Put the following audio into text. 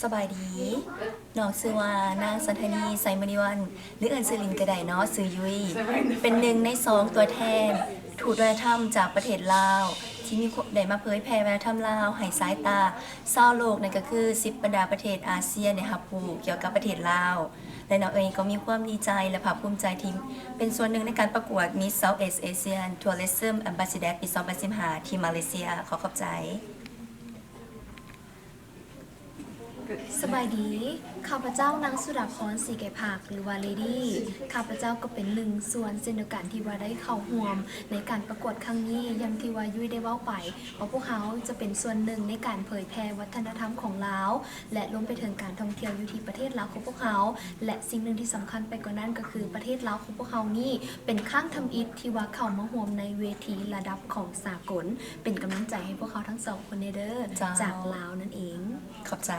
ສະບາຍດີ ນ້ອງຊື່ວ່ານາງ ສັນທະນີ ໄຊມະນີວັນ ຫຼືເອີ້ນຊື່ຫຼິ້ນກໍໄດ້ເນາະ ຊື່ຍຸ້ຍ ເປັນໜຶ່ງໃນສອງຕົວແທນທູດວັດທະນະທຳຈາກປະເທດລາວ ທີ່ມີ ໄດ້ມາເຜີຍແຜ່ວັດທະນະທຳລາວໃຫ້ສາຍຕາຊາວໂລກ ນັ້ນກໍຄືສິບບັນດາປະເທດອາຊຽນໄດ້ຮັບຮູ້ກ່ຽວກັບປະເທດລາວ ແລະ ນ້ອງເອງກໍມີຄວາມດີໃຈ ແລະ ພາກພູມໃຈທີ່ເປັນສ່ວນໜຶ່ງໃນການປະກວດ Miss Southeast Asian Tourism Ambassador ປີສອງພັນສິບຫ້າ ທີ່ມາເລເຊຍ. ຂໍຂອບໃຈ. ສະບາຍດີ ຂ້າພະເຈົ້າ ນາງ ສຸດາພອນ ສີແກພັກ ຫຼືວ່າ ເລດີ້ ຂ້າພະເຈົ້າກໍເປັນໜຶ່ງສ່ວນເຊັ່ນດຽວກັນ ທີ່ວ່າໄດ້ເຂົ້າຮ່ວມໃນການປະກວດຄັ້ງນີ້ ຢ່າງທີ່ວ່າຍຸ້ຍໄດ້ເວົ້າໄປ ວ່າພວກເຮົາຈະເປັນສ່ວນໜຶ່ງໃນການເຜີຍແຜ່ວັດທະນະທຳຂອງລາວ ແລະ ລວມໄປເຖິງການທ່ອງທ່ຽວຢູ່ທີ່ປະເທດລາວຂອງພວກເຮົາ ແລະ ສິ່ງໜຶ່ງທີ່ສຳຄັນໄປກວ່ານັ້ນກໍຄື ປະເທດລາວຂອງພວກເຮົານີ້ເປັນຄັ້ງທຳອິດທີ່ວ່າເຂົ້າມາຮ່ວມໃນເວທີລະດັບຂອງສາກົນ ເປັນກຳລັງໃຈໃຫ້ພວກເຮົາທັງສອງຄົນແດ່ເດີ ເຈົ້າ ຈາກລາວນັ້ນເອງ. ຂອບໃຈ.